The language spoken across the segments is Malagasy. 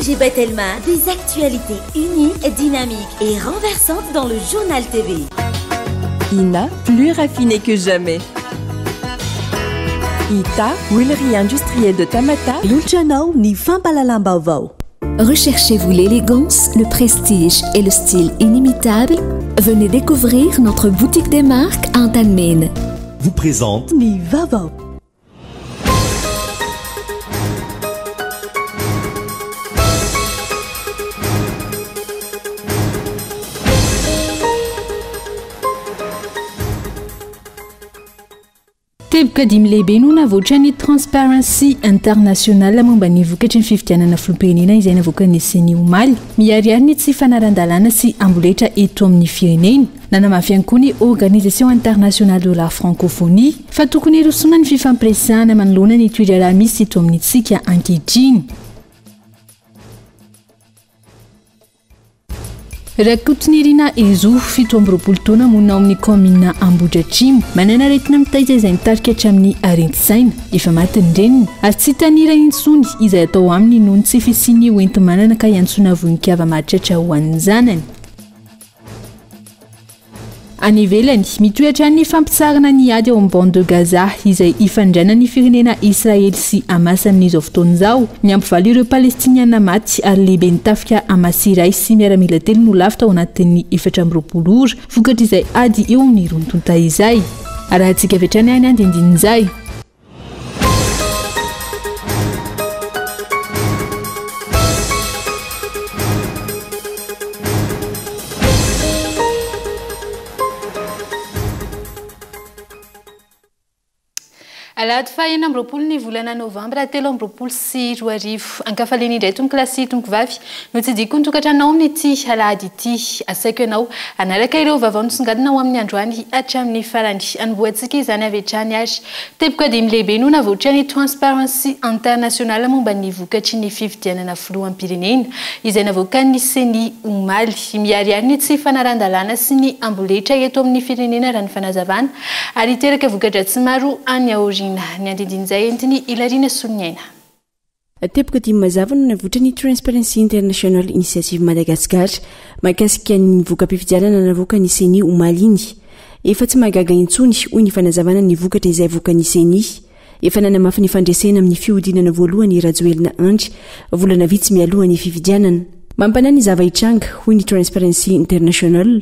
DG Batelma, des actualités uniques, dynamiques et renversantes dans le Journal TV. Ina, plus raffiné que jamais. Ita, huilerie industrielle de Tamata. Lolotra anao ny fampahalalam-baovao. Recherchez-vous l'élégance, le prestige et le style inimitable? Venez découvrir notre boutique des marques Antanimena. Vous présente. Ny vaovao. Teboka dimy lehibe no navoatra ny Transparency International momba ny vokatry ny fifidianana filoham-pirenena izay navoakan'ny Ceni omaly. Miharihary ny tsy fanaran-dalàna sy amboletra eto amin'ny firenena. Nanamafy ihany koa ny Organisation Internationale de la Francophonie fa tokony hirosoana ny fifampiresahana manoloana ny toe-draharaha misy eto amintsika ankehitriny. Rakotonirina Ezo, 27 taona, monina ao amin'ny kaominina Ambohidratrimo. Manana aretina mitaiza izay nitarika hatramin'ny aretin-tsaina. Efa maty ny reniny ary tsy hitan'ira intsony izay atao aminy noho ny tsy fisian'ny hoenti-manana ka iantsoana voin-kava mahatratra ho an'ny zanany. Any ivelany, mitohy hatrany ny fampitsaharana ny ady ao amin'ny Bande de Gaza, izay ifandranan'ny firenena Israely sy Hamas amin'izao fotoana izao. Niampy valo ireo Palestiniana maty ary lehiben'ny tafika Hamas iray sy miaramila telo no lavo tao anatin'ny 24 ora, vokatr'izay ady eo amin'ny roa tonta izay. Arahantsika avy hatrany any andindinin'izay. Alahady faha 26 ny volana novambra 2023. Ankafaliana indray tompokolahy sy tompokovavy no tsidihiko ny tokantranonao amin'ity alahady ity. Asaiko ianao hanaraka ireo vaovao nisongadina ho amin'ny androany hatramin'ny farany. Hanombohantsika izany avy hatrany ary. Teboka dimy lehibe no navoitra ny Transparency International momba ny vokatry ny fifidianana filoham-pirenena izay navoakan'ny Ceni omaly. Miharihary ny tsy fanaran-dalàna sy ny amboletra eto amin'ny firenena raha ny fanazavana ary hiteraka voka-dratsy maro any aoriana. Ny andindin'izay entin'i Hilariana Soloniaina. Teboka dimy mazava no navoitra ny Transparency International Initiative Madagascar mahakasika ny voka-pifidianana navoakan'ny Ceni omaly iny. Efa tsy mahagaga intsony, hoy ny fanazavana ny vokatra izay avoakan'ny Ceni. Efa nanamafy ny fandresena amin'ny fihodinana voalohany i Rajoelina Andry, volana vitsy mialoha ny fifidianana. Mampanahy ny zava-hitranga, hoy ny Transparency International,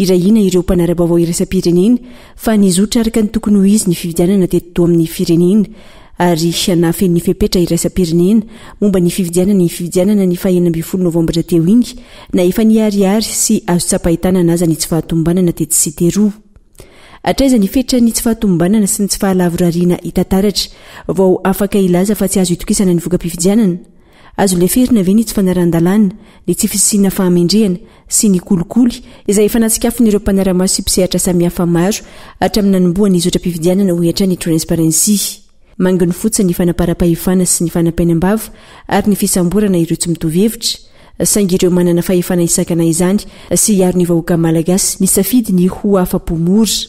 irahina ireo mpanara-baovao iraisam-pirenena fa nizotra araka ny tokony ho izy ny fifidianana teto amin'ny firenena. ary nahafeno ny fepetra iraisam-pirenena momba ny fividianana ny fividianana ny faha 16 novambra teo iny, na efa niharihary sy azo tsapain-tanana aza ny tsy fahatomombanana tetsy sy teroa. Hatraiza ny fetran'ny tsy fahatomombanana sy ny tsy fahalavorariana hita taratra vao afaka hilaza fa tsy azo itokisana ny voka-pifidianana? Azo leferina ve ny tsy fanarahan-dalàna, ny tsy fisiana fahamendrehana sy ny kolikoly izay efa natsikafon'ireo mpanara-maso sy mpisehatra samihafa maro hatramin'ny nanombohan'ny zotram-pifidianana hoy hatrany ny Transparency? Manginy fotsiny ny fanaparam-pahefana sy ny fanapenam-bava ary ny fisamborana ireo tsy mitovy hevitra, saingy ireo manana fahefana hisakana izany sy hiaro ny vahoaka malagasy nisafidy ny ho afa-po mora.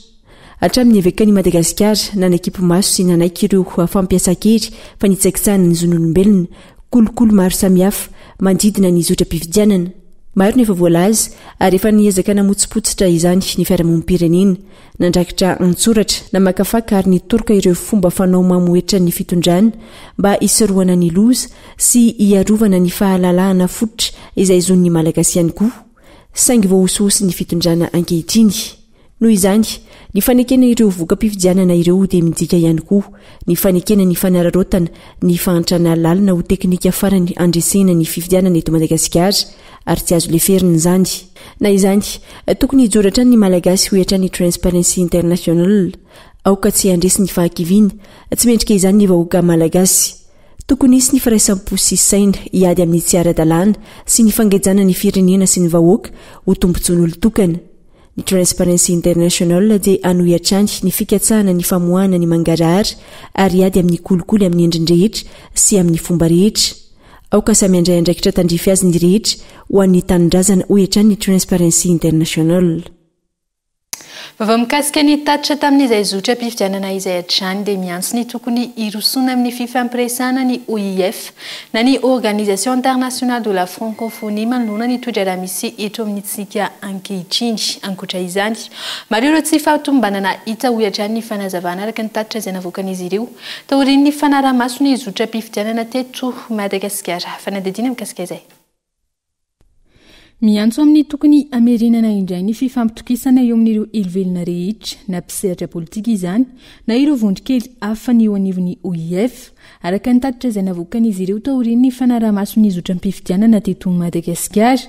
Hatramin'ny Evekan'i Madagasikara, nanakipy maso sy nanaiky ireo fampiasan-kery fanitsakitsahana ny zon'olombelona, kolikoly maro samihafa manodidina ny zotram-pifidianana. Maro ny efa voalaza ary efa niezaka namotsipotsitra izany ny fiarahamonim-pirenena, nandrakitra an-tsoratra, namakafaka ary nitoroka ireo fomba fanao mamohetra ny fitondrana mba hisorohana ny loza sy hiarovana ny fahalalahana fototra izay zon'ny Malagasy ihany koa, saingy voahosihosy ny fitondrana ankehitriny. Noho izany, ny fanekena ireo voka-pifidianana ireo dia midika ihany koa ny fanekena ny fanararaotana ny fahantrana lalina ho teknika farany handresena ny fifidianana eto Madagasikara ary tsy azo leferina izany. Na izany, tokony hijoro hatrany ny Malagasy hoy hatrany Transparency International. Aoka tsy handresy ny fahakiviana, tsy mendrika izany ny vahoaka Malagasy. Tokony hisy ny firaisam-po sy saina hiady amin'ny tsy ara-dalàna sy ny fangejana ny firenena sy ny vahoaka ho tombontsoan'olon-tokana. Ny Transparency International dia hanohy hatrany ny fikatsahana ny famoahana ny mangarahara ary hiady amin'ny kolikoly amin'ny endriny rehetra sy amin'ny fomba rehetra. Aoka samy handray andraikitra tandrify azy ny rehetra ho an'ny tanindrazana, hoy hatrany ny Transparency International. Vaovao mikasika ny tatitra tamin'izay zotram-pifidianana izay hatrany dia miantso ny tokony hirosoana amin'ny fifampiresahana ny OIF na ny Organisation Internationale de la Francophonie manoloana ny toe-draharaha misy eto amintsika ankehitriny. Ankoatra izany, maro ireo tsy fahatomombanana hita hoy hatrany ny fanazavana araka ny tatitra izay navoakan'izy ireo taorian'ny fanaraha-maso ny zotram-pifidianana teto Madagasikara. Fanadihadiana mikasika izay. Miantso amin'ny tokony hamerenana indray ny fifampitokisana eo amin'ireo olovelona rehetra, na mpisehatra politika izany, na ireo vondron-kely hafa ny eo anivon'ny OIF, araka ny tatitra izay navoakan'izy ireo taorian'ny fanaraha-maso ny zotram-pifidianana teto Madagasikara.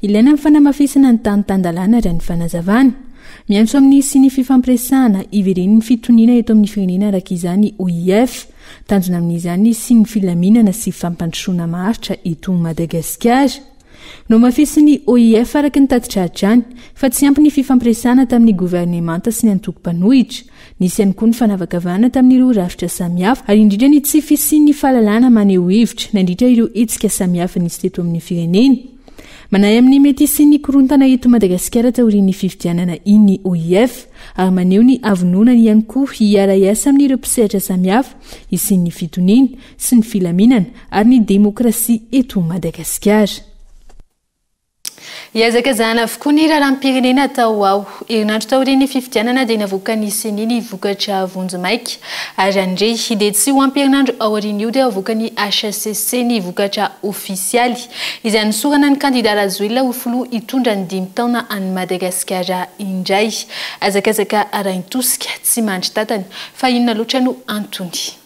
Ilaina ny fanamafisana ny tany tan-dalàna raha ny fanazavana. Miantso amin'ny hisian'ny fifampiresahana hiveren'ny fitoniana eto amin'ny firenena araka izany OIF. Tanjona amin'izany ny hisian'ny filaminana sy fampandrosoana maharitra eto Madagasikara. Nohamafisin'ny OIF araka ny tatitra hatrany fa tsy ampy ny fifampiresahana tamin'ny governemanta sy ny antoko mpanohitra. Nisy ihany koa ny fanavakavahana tamin'ireo rafitra samihafa ary indrindra ny tsy fisian'ny fahalalahana maneho hevitra nandritra ireo hetsika samihafa nisy teto amin'ny firenena. Manahy amin'ny mety hisian'ny korontana eto Madagasikara taorian'ny fifidianana iny ny OIF ary maneho ny havononany ihany koa hiara-hiasa amin'ireo mpisehatra samihafa hisian'ny fitoniana sy ny filaminana ary ny demokrasia eto Madagasikara. Hihazakazahana avokoa ny raharaham-pirenena tao ho ao. Herinandro taorian'ny fifidianana dia navoakan'ny Ceni ny vokatra vonjimaika. Ary raha ny re dia tsy ho ampy herinandro aorian'io dia havoakan'ny hcc ny vokatra ofisialy izay hanosorana ny kandida Rajoelina ho filoha hitondra ny dimy taona an'i Madagasikara indray. Hazakazaka arahin-tosika, tsy mandry tatana. Fa inona loatra no antony?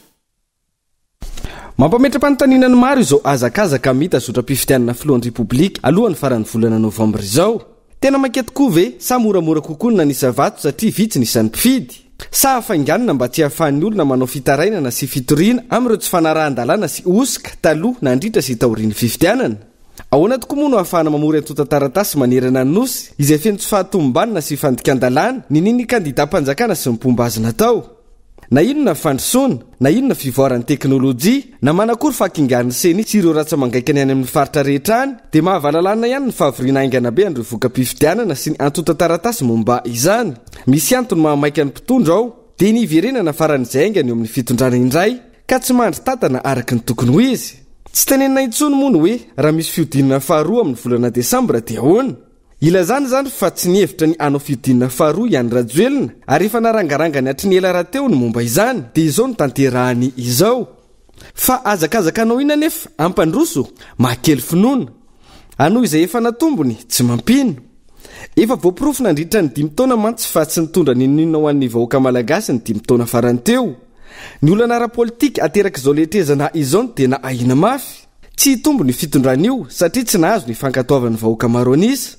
Mampametra-panontaniana ny maro izao hazakazaka mita zotram-pifidianana filohan'ny Repoblika alohan'ny faran'ny volana novambra izao. Tena maika tokoa ve sa moramora kokoa ny nanisa vato satria vitsy ny isan'ny mpifidy? Sa hafainganina mba tsy hahafahan'ny olona manao fitarainana sy fitoriana amin'ireo tsy fanarahan-dalàna sy hosoka taloha, nandritra sy taorian'ny fifidianana? Ahoana tokoa moa no hahafahana mamory antontan-taratasy manerana ny Nosy izay feno tsy fahatomombanana sy fandikan-dalàna ninian'ny kandidam-panjakana sy ny mpomba azy natao? Na inona fandrosoana, na inona fivoaran'ny teknolojia, na manakory fahakingan'ny Ceni sy ireo ratsa-mangaikany any amin'ny faritra rehetra any, dia mahavalalanina ihany ny fahavoriana haingana be an'ireo voka-pifidianana sy ny antontan-taratasy momba izany. Misy antony mahamaika ny mpitondra ao, dia ny hiverenana faran'izay haingana eo amin'ny fitondrana indray, ka tsy mandry tatana araka ny tokony ho izy. Tsy tenenina intsony moa ny hoe raha misy fihodinana faharoa amin'ny volana desambra dia ahoana? Ilazana izany fa tsy nihevitra ny hanao fihodinana faharoa i Andry Rajoelina ary efa narangarangany hatry ny ela rahateo ny momba izany dia izao notanterahany izao. Fa hazakazaka hanao inona anefa? Hampandroso? Mahakely finoana. Hanohy izay efa natombony? Tsy mampino. Efa voaporofo nandritra ny dimy taona mantsy fa tsy nitondra n'inon'inona ho an'ny vahoaka malagasy ny dimy taona farany teo. Ny olana ara-politika aterak'izao letrezana izao no tena ahiana mafy. Tsy hitombo ny fitondrana io satria tsy nahazo ny fankatoavan'ny vahoaka maro an'isa.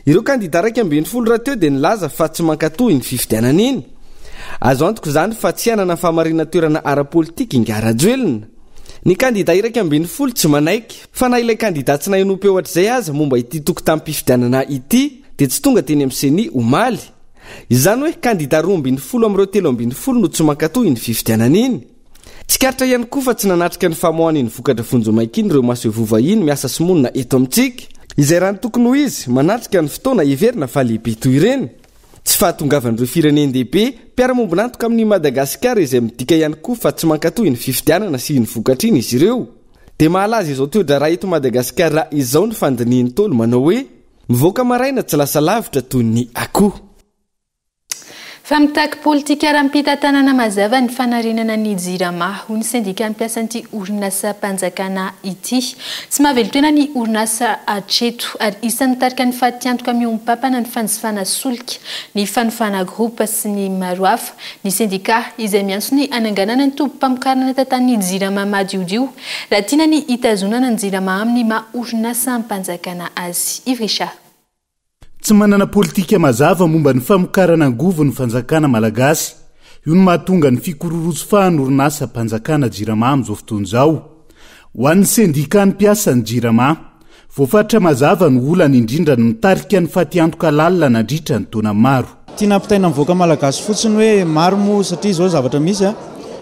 Ireo kandida 11 rahateo dia nilaza fa tsy mankatoa iny fifidianana iny. Azo antoka izany fa tsy hanana fahamarinan-toerana ara-politika Ingahy Rajoelina. Ny kandida 11 tsy manaiky fa na ilay kandida tsy nahenoam-peo hatrizay aza momba ity tokotanim-pifidianana ity dia tsy tonga teny amin'ny Ceni omaly. Izany hoe kandida 12 amin'ireo 13 no tsy mankatoa iny fifidianana iny. Tsikaritra ihany koa fa tsy nanatrika ny famoahana iny vokatra vonjimaika iny ireo masoivoho vahiny miasa sy monina eto amintsika, izay raha ny tokony ho izy, manatrika ny fotoana heverina fa lehibe toy ireny. Tsy fahatongavan'ireo firenen-dehibe mpiara-mombon'antoka amin'i Madagasikara izay midika ihany koa fa tsy mankatò iny fifidianana sy iny vokatra iny izy ireo. Dia mahalaza izao toe-draharaha eto Madagasikara izao ny fandinihin'ny Ntaolo manao hoe, mivoaka maraina tsy lasa lavitra toy ny akoho. Fa mitaky politika ara-pitantanana mazava ny fanarenana ny Jirama, hoy ny sendikan'ny mpiasan'ity orinasam-panjakana ity. Tsy mahavelon-tena ny orinasa hatreto ary isan'ny mitarika ny fatiantoka mihoam-pampana ny fanjifana solika, ny fanofana groupe sy ny maro hafa. Ny sendika izay miantso ny hananganana ny tobim-pamokarana tantanin'ny Jirama madiodio raha tiana ny hitazonana ny Jirama amin'ny maha orinasam-panjakana azy. Yves Richard. Tsy manana politika mazava momba ny famokarana angovo ny fanjakana malagasy. Io no mahatonga ny fikororosofahan'ny orinasam-panjakana Jirama amin'izao fotoana izao. Ho an'ny sendikan'ny mpiasan'ny Jirama, voafaritra mazava ny olana indrindra ny mitarika ny fatiantoka lalina nandritra ny taona maro. Tiana ampitaina amin'ny vahoaka malagasy fotsiny hoe maro moa satria izao zavatra misy a,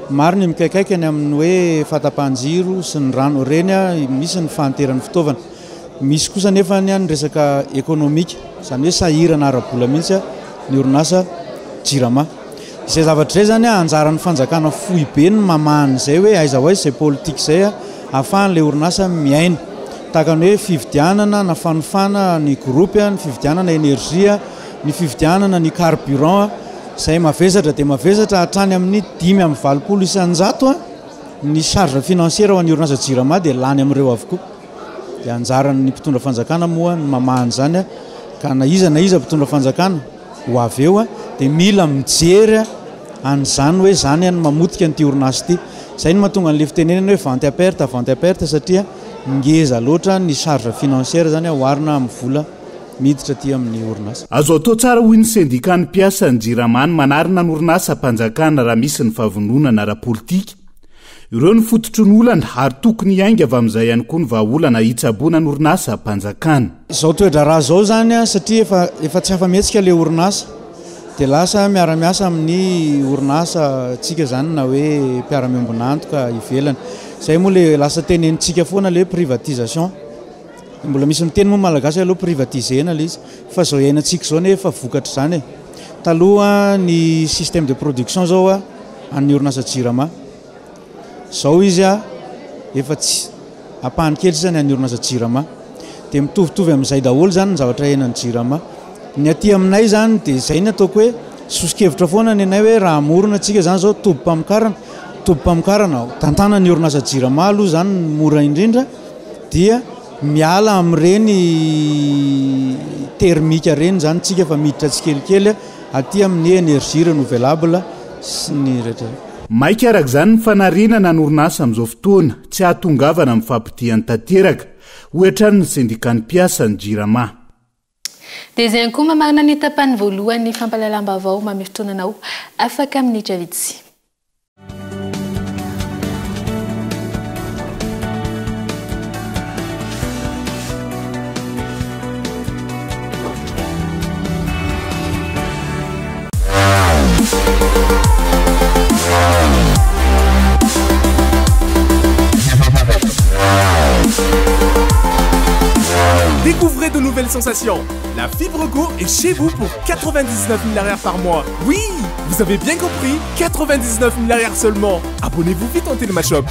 maro ny mikaikaika ny amin'ny hoe fahatapahan-jiro sy ny rano ireny, misy ny fahanteran'ny fitaovana. Misy kosa anefa ny resaka ekonomika, izany hoe sahirana ara-bola mihitsy ny orinasa Jirama. Izay zavatra izay izany anjaran'ny fanjakana foibe ny mamaha an'izay hoe aiza ho aiza izay politika izay ahafahan'ilay orinasa miaina. Tahaka ny hoe fividianana na fanofana ny groupe, ny fividianana énergie, ny fividianana ny carburant izay mavesatra dia mavesatra hatrany amin'ny 85% ny charge financière ho an'ny orinasa Jirama dia lany amin'ireo avokoa. Dia anjaran'ny mpitondra fanjakana moa ny mamaha an'izany ka na iza na iza mpitondra fanjakana ho avy eo dia mila mijery an'izany hoe izany no mamotika an'ity orinasa ity. Izay no mahatonga an'ilay fitenenana hoe vente à perte, vente à perte satria ngeza loatra ny charge financière izany oharina amin'ny vola miditra aty amin'ny orinasa. Azo atao tsara hoy ny sendikan'ny mpiasan'ny Jirama ny manarina ny orinasam-panjakana raha misy ny fahavononana ara-politika. Ireo no fototry ny olana ary tokony hiainga avy amin'izay ihany koa ny vahaolana hitsaboana ny orinasam-panjakana. Izao toe-draharaha izao izany satria efa efa tsy afa-mihetsika ilay orinasa dia lasa miara-miasa amin'ny orinasa tsika izany na hoe mpiara-miombon'antoka ivelany. Izay moa ilay lasa tenenintsika foana ilay hoe privatisation. Mbola misy miteny moa malagasy hoe aleo privatiser-na ilay izy fa izao iainantsika izao nefa vokatr'izany e. Taloha ny système de production izao an'ny orinasa Jirama. Izao izy efa tsy ampahany kely sisa ny an'ny orinasa Jirama. Dia mitovitovy amin'izay daholo izany ny zavatra iainan'ny Jirama. Ny aty aminay izany dia izay ny ataoko hoe soso-kevitra foana ny anay hoe raha hamorona antsika izany izao tobim-pamokarana, tobim-pamokarana tantanan'ny orinasa Jirama aloha izany no mora indrindra dia miala amin'ireny thermique ireny izany tsika fa miditra tsikelikely aty amin'ny énergie renouvelable sy ny rehetra. Maika araka izany ny fanarenana ny orinasa amin'izao fotoana, tsy hahatongavana amin'ny fahapotehany tanteraka, hoy hatrany ny sendikan'ny mpiasan'ny Jirama. Dia izay ihany koa mamarana ny tapany voalohan'ny fampahalalam-baovao mamehy fotoana anao afaka minitra vitsy. Découvrez de nouvelles sensations. La fibre Go est chez vous pour 99 000 arrières par mois. Oui, vous avez bien compris, 99 000 arrières seulement. Abonnez-vous vite en Télémashop.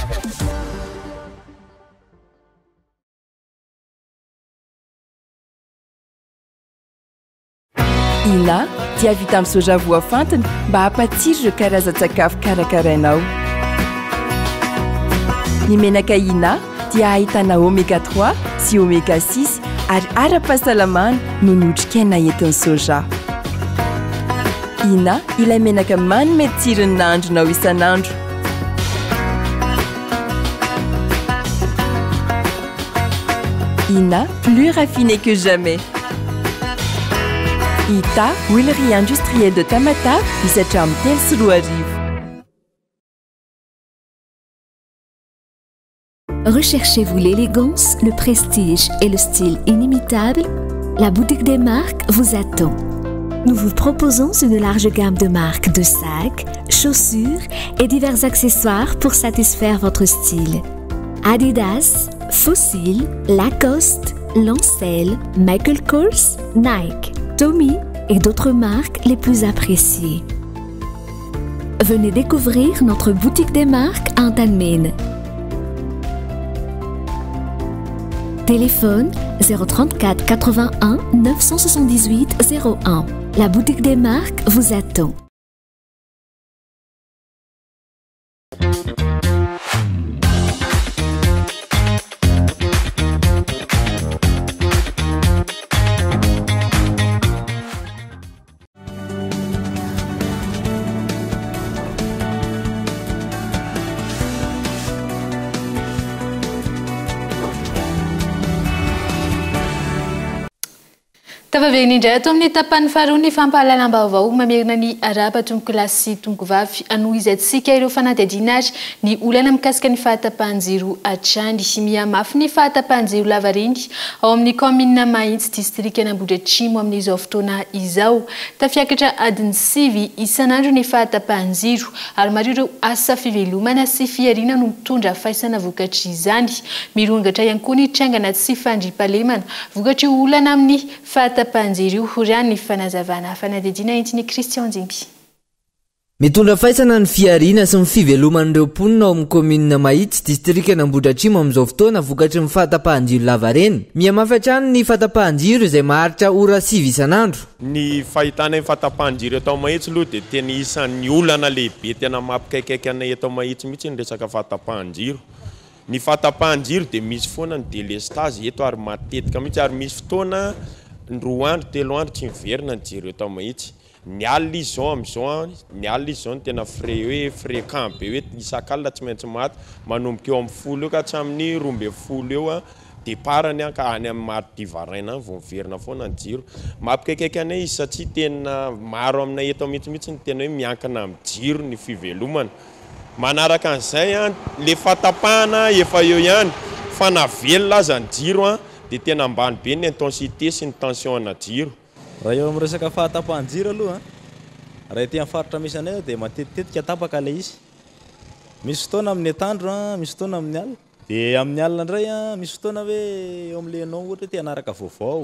Ina dia vita amin'ny soja voafantina mba hampatsiro ireo karazan-tsakafo karakarainao. Ny menaka Ina dia ahitana oméga 3 sy oméga 6 ary ara-pahasalamana noho ny otrikaina entin'ny soja. Ina ilay menaka manome tsiro ny nahandronao isan'andro. Ina, plus raffiné que jamais. Ita, huilerie industrielle de Tamatave, misy hatramin'ny 2003. Recherchez-vous l'élégance, le prestige et le style inimitable La boutique des marques vous attend. Nous vous proposons une large gamme de marques de sacs, chaussures et divers accessoires pour satisfaire votre style. Adidas, Fossil, Lacoste, Lancel, Michael Kors, Nike, Tommy et d'autres marques les plus appréciées. Venez découvrir notre boutique des marques Antanmine. Téléphone 034 81 978 01. La boutique des marques vous attend. Tafaverina indray ato amin'ny tapany faharoa ny fampahalalam-baovao mamerina ny arahaba tompokolahy sy tompokovavy. Hanohizantsika ireo fanadihadiana ary ny olana mikasika ny fahatapahan-jiro hatrany. Mihamafy ny fahatapahan-jiro lavareny ao amin'ny kaominina Mahitsy, distrikan'Ambohidratrimo amin'izao fotoana izao. Tafiakatra adiny sivy isan'andro ny fahatapahan-jiro ary maro ireo asa fivelomana sy fihariana no mitondra faisana vokatr'izany. Mirongatra ihany koa ny trangana tsy fandriampahalemana vokatr'io olana amin'ny. fahatapahan-jiro io, hoy ihany ny fanazavana. Fanadihadiana entin'i Christian Dimby. Mitondra faisana ny fihariana sy ny fiveloman'ireo mponina ao amin'ny kaominina Mahitsy, distrikan'Ambohidratrimo amin'izao fotoana vokatry ny fahatapahan-jiro lavareny. Mihamafy hatrany ny fahatapahan-jiro izay maharitra ora 9 isan'andro. Ny fahitana ny fahatapahan-jiro eto Mahitsy aloha dia tena isan'ny olana lehibe tena mampikaikaika anay eto Mahitsy mihitsy ny resaka fahatapahan-jiro. Ny fahatapahan-jiro dia misy foana ny delestazy eto ary matetika mihitsy ary misy fotoana 2 andro, 3 andro tsy miverina ny jiro eto Mahitsy. Ny alina izy zao amizao an, ny alina izy zao no tena frais hoe fréquent be hoe isak'alina tsy maintsy maty, manomboka eo amin'ny 10 eo ka hatramin'ny 12 eo an, départ-ny an ka any amin'ny mardi varaina any vao miverina foana ny jiro. Mampikaikaika anay izy satria tena maro aminay eto mihitsy mihitsy no tena hoe miankina amin'ny jiro ny fivelomana. Manaraka an'izay an, le fahatapahana efa eo ihany fa na velona aza ny jiro an dia tena ambany be ny intensité sy ny tension ana jiro. Raha eo amin'ny resaka fahatapahan-jiro aloha, raha ety amin'ny faritra misy anay dia matetitetika tapaka ilay izy. Misy fotoana amin'ny atoandro, misy fotoana amin'ny alina. Dia amin'ny alina indray, misy fotoana hoe eo amin'ilay ianao ohatra hoe te hanaraka vaovao,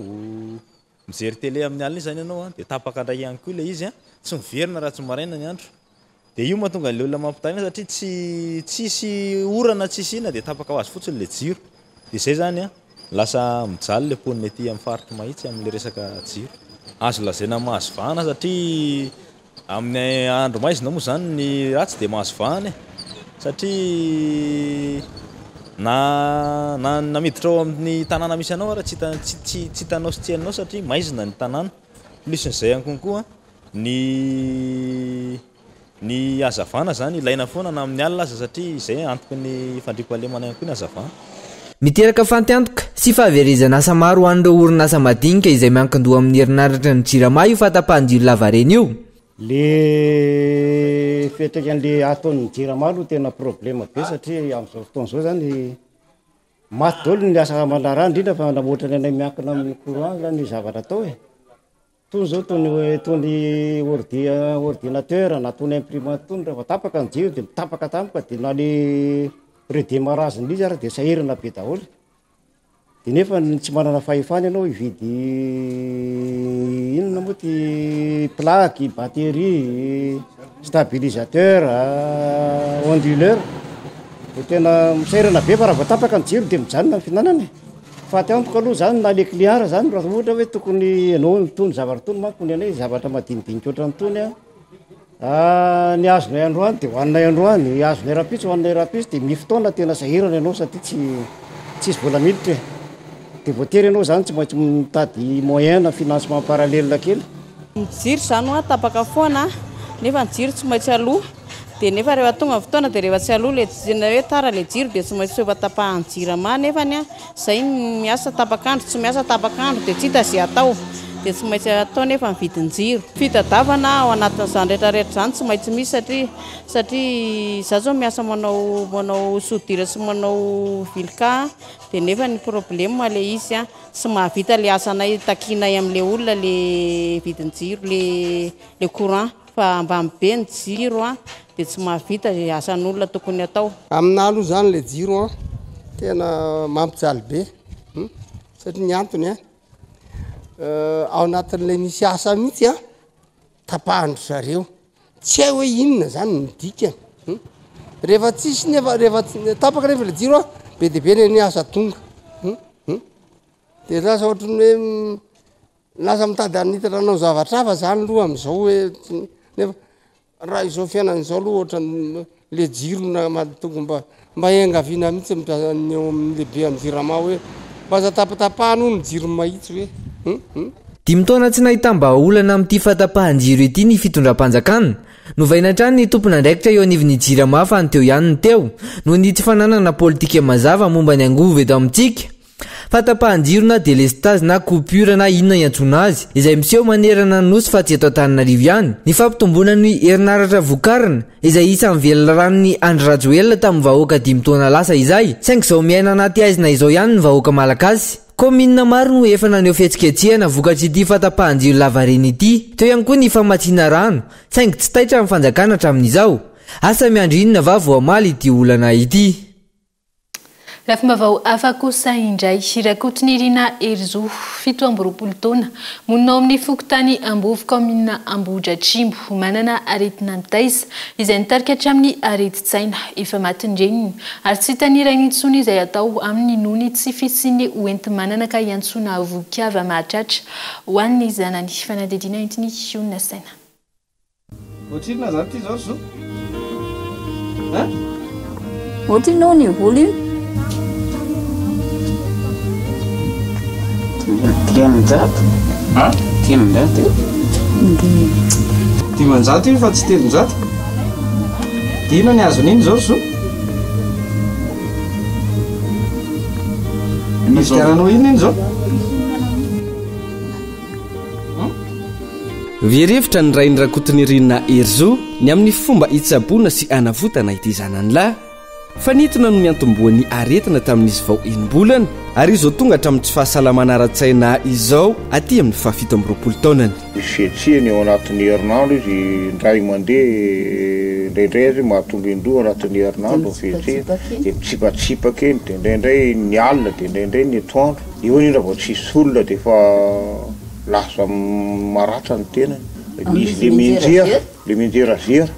mijery télé amin'ny alina iny izany ianao dia tapaka indray ihany koa ilay izy, tsy miverina raha tsy maraina ny andro. Dia io mahatonga an'ilay olona mampitaraina satria tsy tsisy orana tsisy inona dia tapaka ho azy fotsiny ilay jiro. Dia izay izany an, lasa mijaly ilay mponina ety amin'ny faritr'i Mahitsy amin'ilay resaka jiro. Azo lazaina mahazo vahana satria amin'ny andro maizina moa izany ny ratsy dia mahazo vahana e. Satria na na na miditra ao amin'ny tanàna misy anao ara tsy hita tsy tsy tsy hitanao sy tsy henonao satria maizina ny tanàna. Plus n'izay ihany konkoa Ny ny hazavana zany ilaina foana na amin'ny alina aza satria izay antoky ny fandriampahalemana ihany koa ny hazavana. Miteraka fantiantoka sy fahaverezana asa maro ho an'ireo orinasa madinika izay miankin-doha amin'ny herinaratra ny Jirama io fahatapahan-jiro lavareny io. Le fiantraikan'le ataon'ny Jirama aloha tena problème be satria amin'izao fotoana izao zany maty daholo ny asa aman-draharaha indrindra fa namoatra ny anay miankina amin'ny courant zany zavatra atao e. Tony zao tony tony ordi ordinateur na tony imprimante tony rehefa tapaka ny jiro de mitapaka tampoka de na le redémarrage n'le izy ary de sahirana be daholo. De nefa ny tsy manana fahefana ianao hividy inona moa ty plaque, batterie, stabilisateur, onduleur de tena sahirana be fa raha vao tapaka ny jiro de mijanona ny fihinanana e. Faty antoka aloha zany na le client ara zany raha ohatra hoe tokony ianao mitony zavatra itony manko ny anay zavatra madinidinika ohatran'itony an, ah, ny azonay androany de hohaninay androany, ny azonay rahampitso hohaninay rahampitso de misy fotoana tena sahirana ianao satria tsy tsisy vola miditra e, de voatery ianao zany tsy maintsy mitady moyen na financement parallèle kely. Ny jiro zany hoa tapaka foana nefa ny jiro tsy maintsy aloa. Dia nefa rehefa tonga ny fotoana dia rehefa tsy aloa le na hoe tara le jiro dia tsy maintsy efa tapahan'ny jirama nefany an, zay miasa tapak'andro tsy miasa tapak'andro dia tsy hita ze atao dia tsy maintsy atao nefa ny vidin-jiro. Fitadiavana ao anatin'izany rehetra rehetra izany tsy maintsy misy satria satria za zao miasa manao manao soudure sy manao vilka dia nefa ny problème le izy an tsy mahavita le asanay takianay amle olona le vidin-jiro le le courant. Fa ambany be ny jiro an, dia tsy mahavita izay asan'olona tokony atao. Aminah aloha zany le jiro an, tena mampijaly be hum, satria ny antony an, ao anatin'ilay misy asa mihitsy an, tapahan-dry zareo, tsy hay hoe inona zany ny dikany hum, rehefa tsisy nefa rehefa tapaka nefa le jiro an, be dia be ny asa tonga hum hum, de lasa ohatran'ny hoe Lasa mitady hanitatra hanao zavatra hafa zany aloha am'zao hoe nefa raha izao fiainana izao aloha ohatran'ny le jiro na tokony mba mba iangaviana mihitsy ny eo amin'ny lehibe amin'ny jirama hoe mba aza tapatapahana hono ny jiro mahitsy hoe hum hum. Dimy taona tsy nahitam-bahaolana amin'ity fahatapahan-jiro ity ny fitondram-panjakana. Novaina hatrany ny tompon'andraikitra eo anivon'ny Jirama fa ny teo ihany ny teo, noho ny tsy fananana politika mazava momba ny angovo eto amintsika. Fahatapahan-jiro na delestazy na coupure na inona iantsoana azy, izay miseho manerana ny Nosy fa tsy eto Antananarivo ihany, ny fampitomboana ny herinaratra vokarina, izay isan'ny veliranon'i Andry Rajoelina tamin'ny vahoaka dimy taona lasa izay, saingy izao miaina anaty haizina izao ihany ny vahoaka Malagasy. Kaominina maro no efa naneho fihetsiketsehana vokatr'ity fahatapahan-jiro lavareny ity. Teo ihany koa ny famatsiana rano, saingy tsy taitra ny fanjakana hatramin'izao. Asa miandry inona va vao hamaly ity olana ity? Lafim-baovao hafa kosa indray, Rakotonirina Herizo, 27 taona, monina ao amin'ny fokontany Ambovo, kaominina Ambohidratrimo, manana aretina mitaiza, izay nitarika hatramin'ny aretin-tsaina. Efa maty ny reniny, ary tsy hitan'ny rainy intsony izay atao aminy noho ny tsy fisian'ny hoenti-manana ka hiantsoana voky-hava mahatratra ho an'ny zanany. Fanadihadiana entin'i Hionona Saina. Ohatrinona zany ty zao ry zo? Hein? Ohatrinona hono io vola io? 300. Ha? 300 io. 500 io fa tsy 300. Dia inona ny azon'iny zao ry zo? Nividiananao inona iny zao? Very hevitra ny rain'i Rakotonirina Herizo ny amin'ny fomba hitsaboana sy hanavotana ity zanany lahy. Fanintona no niantombohan'ny aretina tamin'izy vao enim-bolana ary izao tonga hatramin'ny tsy fahasalamana ara-tsaina izao aty amin'ny fahafito amby roapolo taonany. Misy fihetsehany ao anatin'ny herinandro izy indray mandeha, indraindray aza mahatonga indroa anatin'ny herinandro ny fihetsehany, dia mitsipatsipaka eny, dia indraindray ny alina, dia indraindray ny atoandro. Eo anie raha vao tsisy olona dia efa lasa maratra ny tenany. Izy le mianjera, le mianjerazera.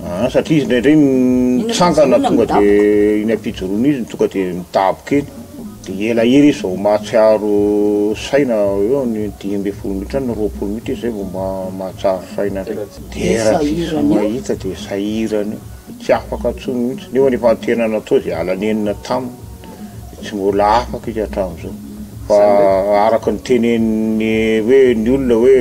Aa satria izy indraindray mitsangana tonga dia iny am-pijoroana izy no tonga dia midaboka eny. Dia elaela izy vao mahatsiaro saina eo amin'ny 15 minitra na 20 minitra izy zay vao mba mahatsiaro saina indray. Dia tsisy mahita dia sahirana eo. Tsy afaka intsony mihitsy. Nefa efa tena natao izay ala nenina taminy. Tsy mbola afaka izy hatramin'izao. Fa araka ny tenenin'ny hoe ny olona hoe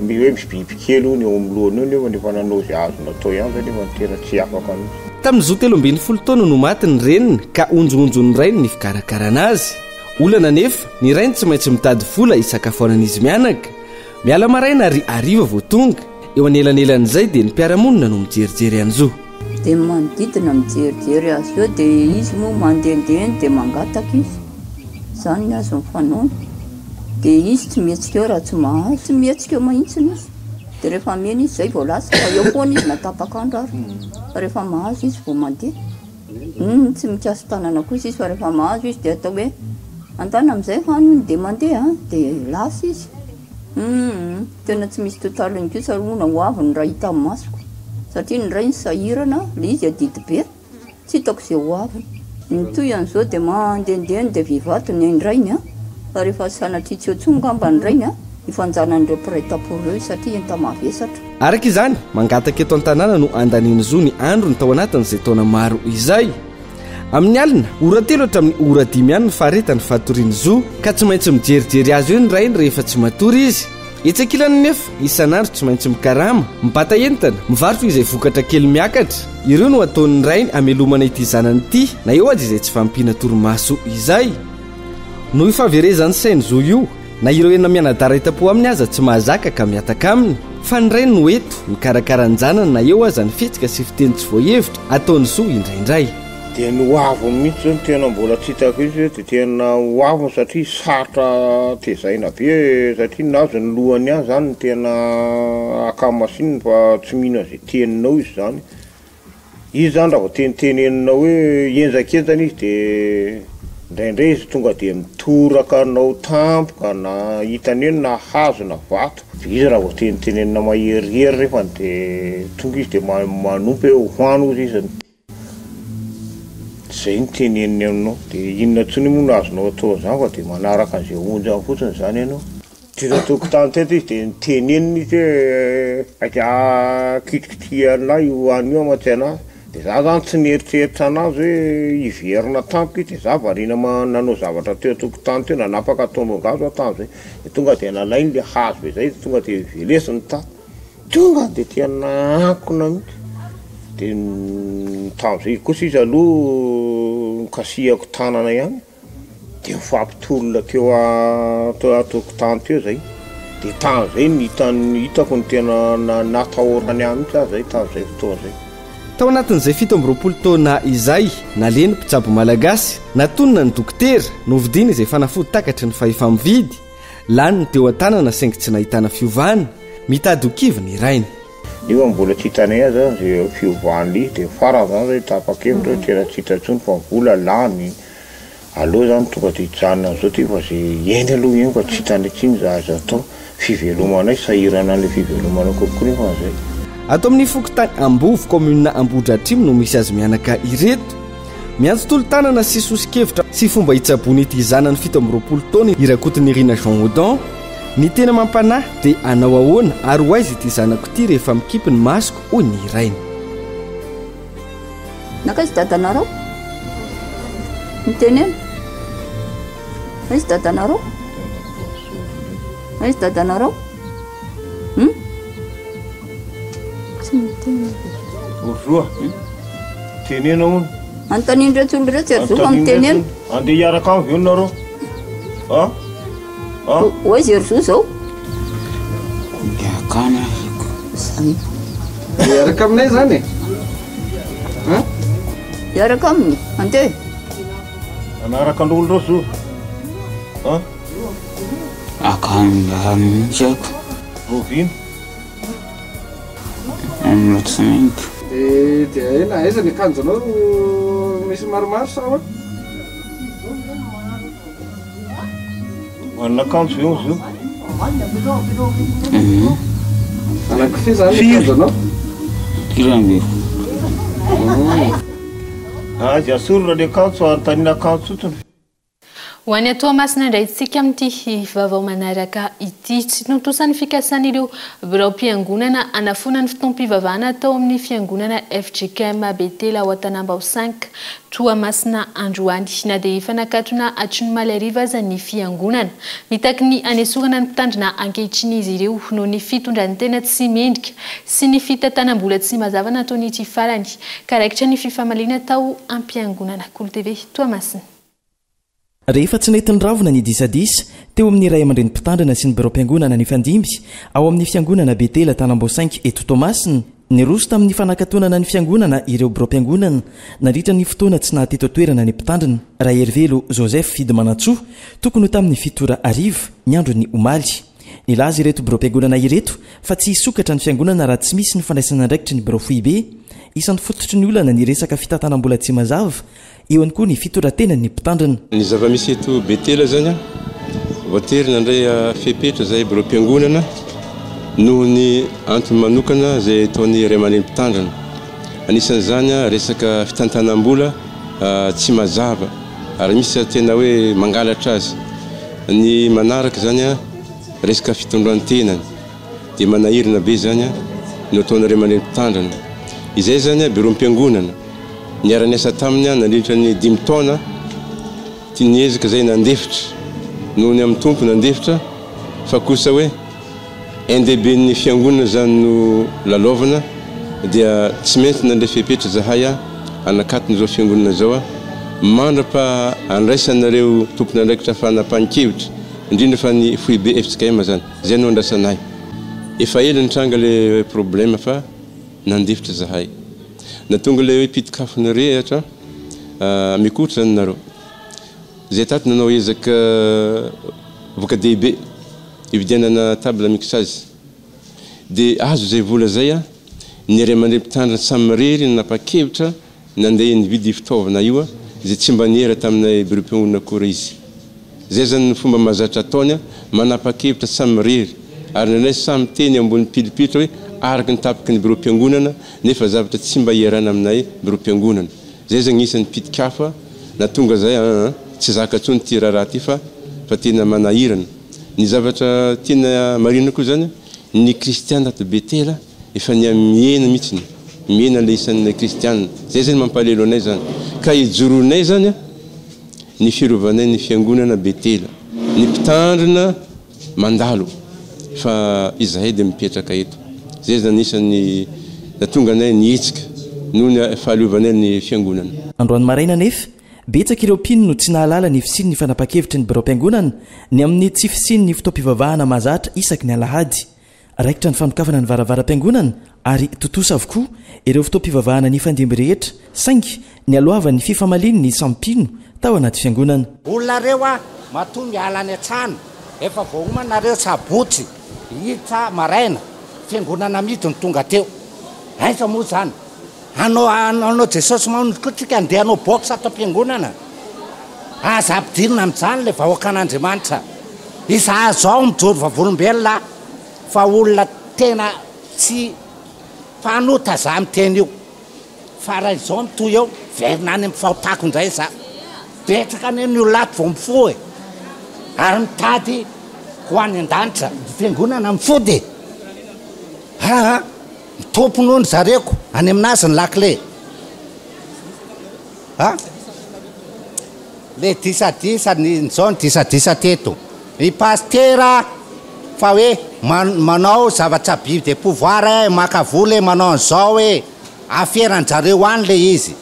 hoe misy bibikely hono eo amin'ny lohany eo nefa efa nanao izay azo natao ihany zay nefa tena tsy afaka mihitsy. Tamin'ny zo 13 taona no maty ny reniny ka honjohonjon'ny rainy ny fikarakarana azy. Olana anefa, ny rainy tsy maintsy mitady vola hisakafoanan'izy mianaka. Miala maraina ary hariva vao tonga. Eo anelanelan'izay dia ny mpiara-monina no mijerijery an'i Zo. Dia ny manodidina mijerijery azy eo dia izy moa mandehandeha eny dia mangataka izy. Izany ny azy ny fanaony. Dia izy tsy mihetsika eo raha tsy mahazo. Tsy mihetsika eo mihitsy izy. Dia rehefa amena izy izay vao lasa. Fa eo foana izy na tapak'andro ary. Fa rehefa mahazo izy vao mandeha. Humm tsy mikasi-tanana kosa izy fa rehefa mahazo izy dia atao hoe andana amin'izay hany hono dia mandeha an, dia lasa izy. Humm tena tsy misy totaliny kosa aloha na ho avy ny raha hita amin'ny masoko satria ny rainy sahirana, ilay izy adidy be, tsy hitako izay ho aviny. Mitohy an'izao dia mandehandeha any dia vehivato ny ain-drainy an, fa rehefa sanatria tsy eo intsony angamba ny rainy an, hifanjanan'ireo mpiray tampo ireo izy satria enta-mavesatra. Araka izany, mangataka eto an-tanàna no andanian'i Zo ny androny tao anatin'izay taona maro izay. Amin'ny alina, ora telo hatramin'ny ora dimy ihany ny faharetan'ny fatorian'i Zo, ka tsy maintsy mijerijery azy eo ny rainy rehefa tsy matory izy. Etsy ankilany anefa, isan'andro tsy maintsy mikarama, mibata entana, mivarotra izay vokatra kely miakatra. Ireo no ataon'ny rainy hamelomana ity zanany ity, na eo aza izay tsy fahampiana torimaso izay. Noho io fahaverezan'ny sain'i Zo io, Na ireo enina mianadahy raitapo aminy aza tsy mahazaka ka mihataka aminy. Fa ny rainy no eto, mikarakara an-janany na eo aza ny fihetsika sy fiteny tsy voahevitra ataon'i Zo indraindray. Dia ny ho aviny mihitsy zao no tena mbola tsy hitako mihitsy hoe dia tena ho aviny satria sarotra tezaina be satria ny azy ny lohany ihany zany no tena akamasininy fa tsy mino an'izay teninao izy zany. Izy zany raha vao teniteneninao hoe henjakenjana izy de indraindray izy tonga de mitoraka anao tampoka na hitany eny na hazo na vato. Izy raha vao tenitenenina maherihery nefany de tonga izy de manompo hoe hoano ozy izy. Zay no teneniny aminao. De inona intsony moa no azonao atao an'izany fa de manaraka an'izay onjany fotsiny zany ianao. Teto an-tokotany teto izy dia nitenenina izy hoe aika kitikitihan'lah io any io amantsy anah. Dia za zany tsy nieritreritra anazy hoe hiverina tampoka izy dia za variana nanao zavatra teo an-tokotany teo, nanapaka tombon-gazo aho tamin'izay. Dia tonga dia nalainy le hazo be zay dia tonga dia velesiny tato. Tonga dia tena ankona mihitsy. Dia tamin'izay kosa izy aloha nokasihako tanana ihany. Dia nifampitolona teo an-tokotany teo zay. Dia tamin'izay no hitan'ny, hitako ny tena natahorany ahy mihitsy aho zay tamin'izay fotoana izay. Tao anatin'izay 27 taona izay, naleha ny mpitsabo malagasy, natonina ny dokotera, novidiana izay fanafody takatry ny fahefa-mividy, lany ny teo an-tanana saingy tsy nahitana fiovana, mitady ho kivy ny rainy. Nefa mbola tsy hitanay aza izay fiovan'ilay izy dia farany izany izay tapa-kevitra hoe tena tsy hita intsony fa vola lany. Aleo zany tonga de hijanona amizao ty fa ze eny aloha eny fa tsy hitanay tsiny za azo atao. Fivelomanay sahirana anle fivelomana kokoa nefa zay. Ato amin'ny fokontany Ambovo, kaominina Ambohidratrimo no misy azy mianaka ireto. Miantso tolo-tanana sy soso-kevitra sy fomba hitsaboana ity zanany 27 taona i Rakotonirina Jean Odon. Ny tena mampanahy dia hanao ahoana ary ho aiza ity zanako ity rehefa mikipy ny masoko hoy ny rainy. Nankaiza dadanareo? Mitenena. Aiza dadanareo? Aiza dadanareo? Hum? Tsy miteny. Bonjour. Tenena hono. Anontaniana ireto olona ireto ry Zoa fa mitenena. Andeha hiaraka aminy ve nareo? Ah? Ah? Ho aiza ry Zoa izao? Miaraka any ahiko. Zany. Hiaraka aminay zany e? Hein? Hiaraka aminy? Andeha. Hanaraka an'olo reo Zo? Ah? Akany mihitsy ako. Rahoviana? Amin'ny latsinainy. Dia dia ela aiza ny akanjonao misy maromaro sa ahoana? Manana akanjo ve izy io? Mhm. Anankifiry izany ny akanjonao? 11. Aza asorina ny akanjo fa anontaniana akanjo fotsiny. Ho any Toamasina indray isika amin'ity vaovao manaraka ity. Tsy tontosa ny fikasan'ireo biraom-piangonana hanafoana ny fotoam-pivavahana tao amin'ny fiangonana fjkm Betela ao Antanambao Cinq, Toamasina androany. Na dia efa nakatona hatry ny omaly hariva aza ny fiangonana. Mitaky ny hanesorana ny mpitandrina ankehitriny izy ireo noho ny fitondran-tena tsy mendrika sy ny fitantanam-bola tsy mazava nataon'ity farany ka raikitra ny fifamaliana tao am-piangonana. Kolo TV, Toamasina. Rehefa tsy nety niravona ny disadisa teo amin'ny ray aman-dreny mpitandrina sy ny biraom-piangonana nifandimby ao amin'ny fiangonana Betela Tanamboasainky eto Toamasina, niroso tamin'ny fanakatonana ny fiangonana ireo biraom-piangonana nandritra ny fotoana tsy naha teto an-toerana ny mpitandrina, Raherivelo Joseph Fidimanantsoa, tokony ho tamin'ny fito ora hariva ny andron'ny omaly. Nilaza ireto biraom-piangonana ireto fa tsy hisokatra ny fiangonana raha tsy misy ny fandraisan'andraikitry ny birao foibe. Isan'ny fototry ny olana ny resaka fitantanam-bola tsy mazava Eo ihany koa ny fitondran-tenan'ny mpitandrina. Ny zava-misy eto Betela izany, voatery nandray fepetra izahay biraom-piangonana noho ny antony manokana izay ataon'ny ray aman-dreny mpitandrina. Anisan'izany resaka fitantanam-bola tsy mazava ary misy aza tena hoe mangalatra azy. Ny manaraka izany resaka fitondran-tenany dia manahirana be izany no ataon'ny ray aman-dreny mpitandrina. Izay izany biraom-piangonana. Niara-niasa taminy aho nandritra ny dimy taona, tia niezaka izay nandefitra noho ny amin'ny Tompo nandefitra fa kosa hoe ain-dehiben'ny fiangonana izany no lalaovina dia tsy maintsy nandray fepetra izahay hanakatona izao fiangonana izao mandra-paha andraisanareo tompon'andraikitra fanapahan-kevitra indrindra fa ny foibe fjkm izany, izay no andrasanay. Efa ela nitranga ilay problème fa nandefitra izahay. Na tonga ilay hoe pitik'afo nirehitra, mikotra izany nareo. Izay tato nanao ezaka voka-dehibe hividianana table mixage. Dia azo izay vola izay, ny ray aman-dreny mpitandrina samirery nanapa-kevitra Nandeha nividy io fitaovana io izay tsy mba niera taminay biraom-piangonana akory izy. Izay izany no fomba mahazatra ataony, manapa-kevitra samirery, ary indraindray samy miteny eo ambony pilipitra hoe araka ny tapaky ny biraom-piangonana, nefa zavatra tsy mba ierana aminay biraom-piangonana. Izay izany isan'ny pitik'afo nahatonga izay aa tsy zaka intsony ity raharaha ity fa fa tena manahirana. Ny zavatra tiana marihina koa izany, ny kristiana ato Betela, Efa niha mihena mihitsiny, mihena ilay isan'ny kristiana. Zay zany mampalahelo anay zany. Ka ijoroanay zany ny firovanay ny fiangonana Betela. Ny mpitandrina mandalo fa izahay dia mipetraka eto. Zay zany anisan'ny nahatonga anay nihetsika noho ny fahaleovanay ny fiangonana. Androany maraina anefa, betsaka ireo mpino no tsy nahalala ny fisian'ny fanapahan-kevitry ny biraom-piangonana ny amin'ny tsy fisian'ny fotoam-pivavahana mahazatra isaky ny alahady. Raikitra ny fanokafana ny varavaram-piangonana ary tontosa avokoa ireo fotoam-pivavahana nifandimby rehetra saingy nialohavan'ny fifamalian'ny samy mpino tao anaty fiangonana. Olona reo a matoa miala any an-trano efa voaomana nareo sabotsy hiditra maraina fiangonana amidy no tonga teo aiza moa zany hanao hanao Jesosy mamono koa tsika andeha hanao box ato am-piangonana. Aza ampidirina amin'izany ilay vahoakan'Andriamanitra. Izaho izao mijoro vavolombelona fa olona tena tsy mpanota za miteny io. Fa raha izao mitohy eo, miverina any amin'ny fahotako indray za. Betsaka anie ny olona ato vao mifoha e! Ary mitady ho any an-danitra. Ny fiangonana mifody e! Aa! Ny tompony hono zareko, any aminazy ny lakile. A! Le disadisa, ny zao ny disadisa teto. Ny pasitera fa hoe manao zavatra abus de pouvoir eh, maka vola eh, manao an'izao eh. Aferan-jareo any le izy.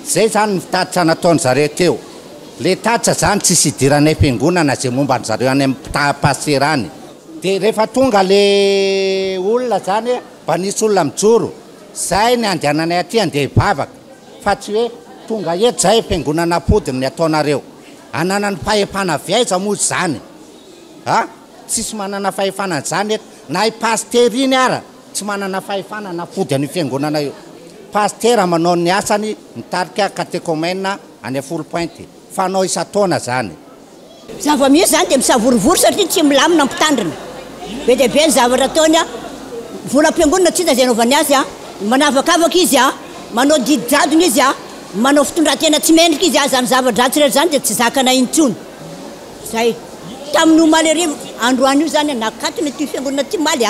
Zay zany ny tatitra nataon-jareo teo. Le tatitra zany tsisy idiranay fiangonana ze momba an-jareo any amin'ny pasitera any. De rehefa tonga le olona zany mba nisy olona mijoro, zay ny andehananay aty andeha hivavaka. Fa tsy hoe tonga eto zay fiangonana apodiny ny ataonareo. Ananany fahefana avy aiza moa izany? A! Tsisy manana fahefana an'izany eto. Na i Pasitera iny ara tsy manana fahefana hanafody an'io fiangonana io. Pasitera manao ny asany mitarika katekomena any Foulpointe. Fanao isan-taona zany. Zava-misy izany dia misavorovoro satria tsy milamina ny mpitandrina. Be dia be ny zavatra ataony, volam-piangonana tsy hita izay anaovany azy, manavakavaka izy, manao didy jadona izy, manao fitondran-tena tsy mendrika izy, izany zava-dratsy rehetra izany dia tsy zakanay intsony. Izay. Tamin'ny omaly hariva, androany io izany, nakatona ity fiangonana ity omaly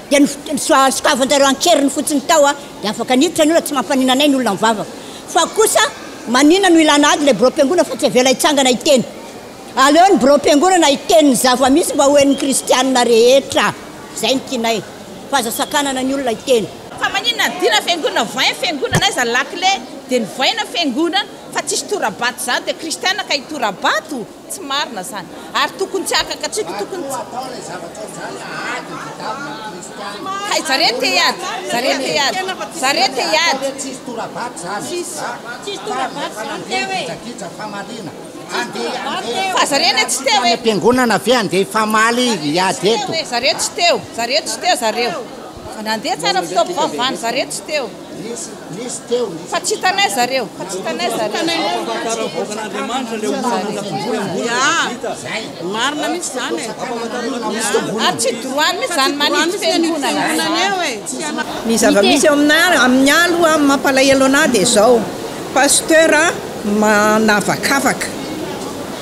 dia nosokavan-jareo an-keriny fotsiny tao dia afaka niditra ny olona, tsy mampaninona anay ny olona mivavaka. Fa kosa maninona no ilana ady ilay biraom-piangonana fa tsy avela hitsangana hiteny? Aleo ny biraom-piangonana hiteny ny zava-misy mba ho henon'ny kristianina rehetra. Izay no tianay. Fa aza sakanana ny olona hiteny. Fa maninona adina fiangonana voin fiangonana aiza lakile de novoaina fiangonana fa tsisy torabato zany de kristiana ka hitorabato? Tsy marina zany ary tokony tsy hakaka tsika tokony tsy hay zare te hiady zare te hiady zare te hiady fa zare anie tsy teo e Am-piangonana ve andeha hifamaly hiady eto? Zare tsy teo zare tsy teo zareo fa nandeha tsara fotoam-pivavahana zare tsy teo. Nisy teo nisy. Fa tsy hitanay zareo, fa tsy hitanay zareo. Marina mihitsy zany e. Ary tsy droit mihitsy zany manidy fiangonana zany. Ny zava-misy eo aminà amin'ny ahy aloha mampalahelo anà dia izao, pasteur manavakavaka,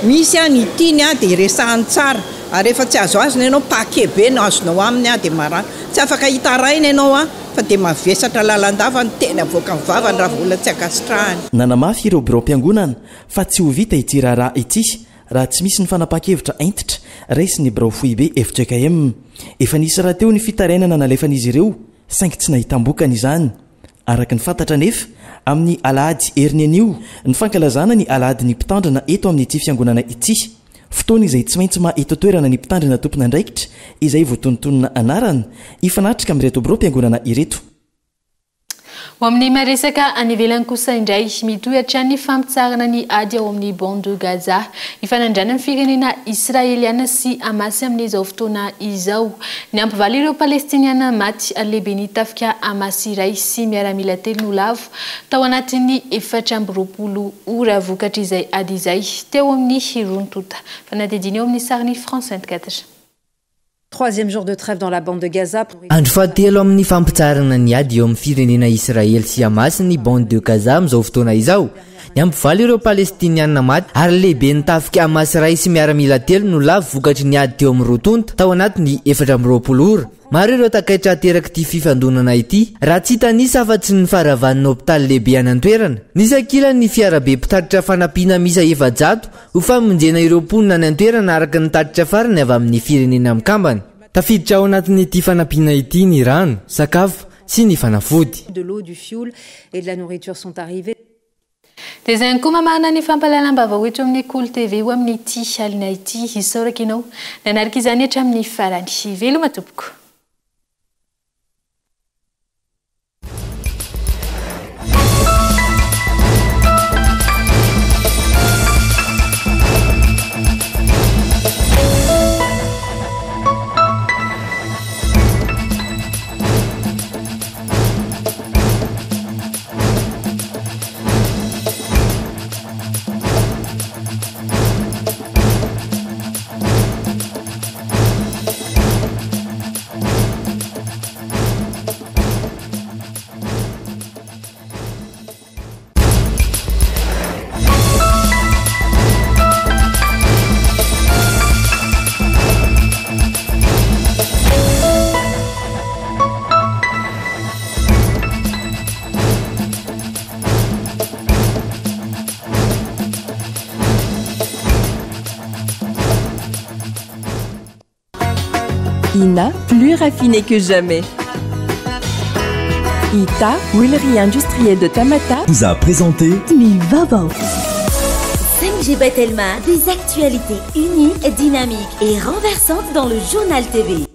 misy ny tiany dia iresahany tsara ary rehefa tsy azoazony ianao paquet be no azonao aminy dia marary, tsy afaka hitaraina ianao fa dia mavesatra lalandava ny teny avoakan'ny vavany raha vao olona tsy ankasitrahany. Nanamafy ireo biraom-piangonana fa tsy ho vita ity raharaha ity raha tsy misy ny fanapahan-kevitra hentitra raisin'ny birao foibe fjkm. Efa nisy rahateo ny fitarainana nalefan'izy ireo saingy tsy nahitam-bokany izany. Araka ny fantatra anefa, amin'ny alahady heriny anio ny fankalazana ny alahadin'ny mpitandrina eto amin'ity fiangonana ity. Fotoana izay tsy maintsy maha eto an-toerana ny mpitandrina tompon'andraikitra izay voatonontonona anarana, hifanatrika amin'ireto biraom-piangonana ireto. Ho amin'ny maresaka any ivelany kosa indray, mitohy hatrany ny fampitsaharana ny ady ao amin'ny Bande de Gaza. Ifanandranan'ny firenena Israeliana sy Hamas amin'izao fotoana izao. Niampy valo ireo Palestiniana maty ary lehiben'ny tafika Hamas iray sy miaramila telo no lavo tao anatin'ny 24 ora vokatr'izay ady izay teo amin'ny roa tonta. Fanadihadiana eo amin'ny sarin'ny France 24. Troisième jour de trêve dans la bande de Gaza. Andro fahatelo amin'ny fampitsaharana ny ady eo amin'ny firenena Israely sy Hamas ny bande de Gaza amin'izao fotoana izao. Niampy valo ireo Palestiniana maty ary lehiben'ny tafika Hamas iray sy miaramila telo no lavo vokatry ny ady teo amin'ny roa tonta tao anatin'ny 24 ora. Maro ireo takaitra aterak'ity fifandonana ity, raha tsy hitanisa afa-tsy ny faharavan'ny hopitaly lehibe any an-toerana. Nisy ankilany ny fiarabe mpitatitra fanampiana miisa 400 ho famonjena ireo mponina any an-toerana araka ny tatitra farany avy amin'ny Firenena Mikambana. Tafiditra ao anatin'ity fanampiana ity ny rano, sakafo sy ny fanafody. De l'eau, du fioul et de la nourriture sont arrivés. Dia izay ihany koa mamarana ny fampahalalam-baovao eto amin'ny Kolo TV ho amin'ity alina ity. Isaorako ianao nanaraka izany hatramin'ny farany. Veloma tompoko. Ina, plus raffiné que jamais. Ita, huilerie industrielle de Tamata. Vous a présenté Ny vaovao. 5G by Telma, des actualités uniques, dynamiques et renversantes dans le journal TV.